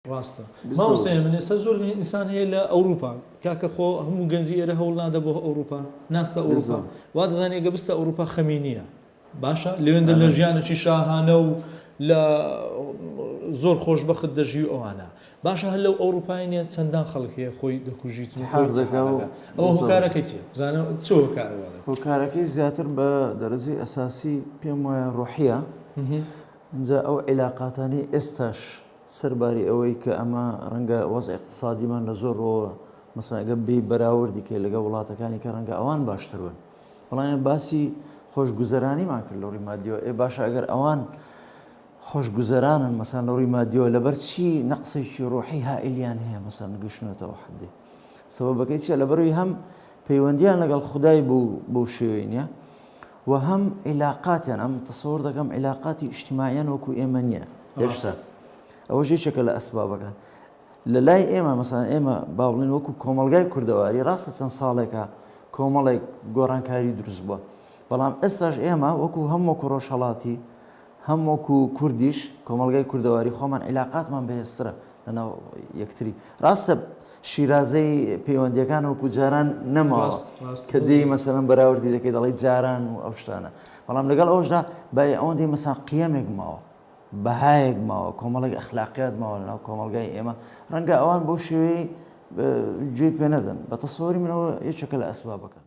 ڕاستە مامۆستا هێمن ئێستا زۆر ئینسان هەیە لە ئەوروپا کاکە خۆ هەموو گەنجی ئێرە هەوڵ نادە بۆ ئەوروپا ناستە ئەوروپا وا دەزانێ گە بستە ئەوروپا خەمی نییە باشە لەوێندە لە ژیانێکی شاهانە و لە زۆر خۆشبەخت دەژی و ئەوانە باشە هەر لەو ئەوروپای نیە چەندان خەڵک هەیە خۆی دەکوژیت و خۆی ئەوە هۆکارەکەی چیە بزانە چ هۆکارە وا دەکات؟ هۆکارەکەی زیاتر بە دەرەجەی ئەساسی پێم وایە ڕۆحیە ئینجا ئەو عیلاقاتانەی ئێستاش سەرباری ئەوەی کە ئەمە ڕەنگە وەزعی ئیقتسادیمان لە زۆر ڕووەوە مەسەلەن ئەگەر بێی بەراوردی کەی لەگەڵ وڵاتەکانی کە ڕەنگە ئەوان باشتر بن بەڵام ئێمە باسی خۆشگوزەرانیمان کرد لە ڕووی مادیەوە ئێ باشە ئەگەر ئەوان خۆشگوزەرانن مەسەلەن لە ڕووی مادیەوە لەبەر چی نەقسێکی ڕۆحی هائیلیان هەیە مەسەلەن گەشتنەتەوە حدێ سەبەبەکەی چیە لەبەروی هەم پەیوەندیان لەگەڵ خودای بەو بەو شێوەی نییە و هەم عیلاقاتیان ئەم تەسەوەر دەکەم عیلاقاتی ئیجتیماعیان وەکو ئێمە نییە هێشتا ئەوەش یەکێکە لە ئەسبابەکان لە لای ئێمە مەسەلەن ئێمە با بڵێن وەکو کۆمەڵگای کوردەواری ڕاستە چەند ساڵێکە کۆمەڵێک گۆڕانکاری دروست بووە بەڵام ئێستاش ئێمە وەکو هەم وەکو ڕۆژهەڵاتی هەم وەکو کوردیش کۆمەڵگای کوردەواری خۆمان عیلاقاتمان بەهێزترە لەناو یەکتری ڕاستە شیرازەی پەیوەندیەکان وەکو جاران نەماوە کە دێی مەسەلەن بەراوردی دەکەی دەڵێی جاران و ئەو شتانە بەڵام لەگەڵ ئەوشدا بای ئەوەندەی مەسان قیەمێک ماوە بەهایەک ماوە کۆمەڵێک ئەخلاقیات ماوە لەناو کۆمەڵگای ئێمە ڕەنگە ئەوان بۆ شێوەی گوێی پێ نەدەن بە تەسەوری منەوە یەکێکە لە ئەسبابەکان.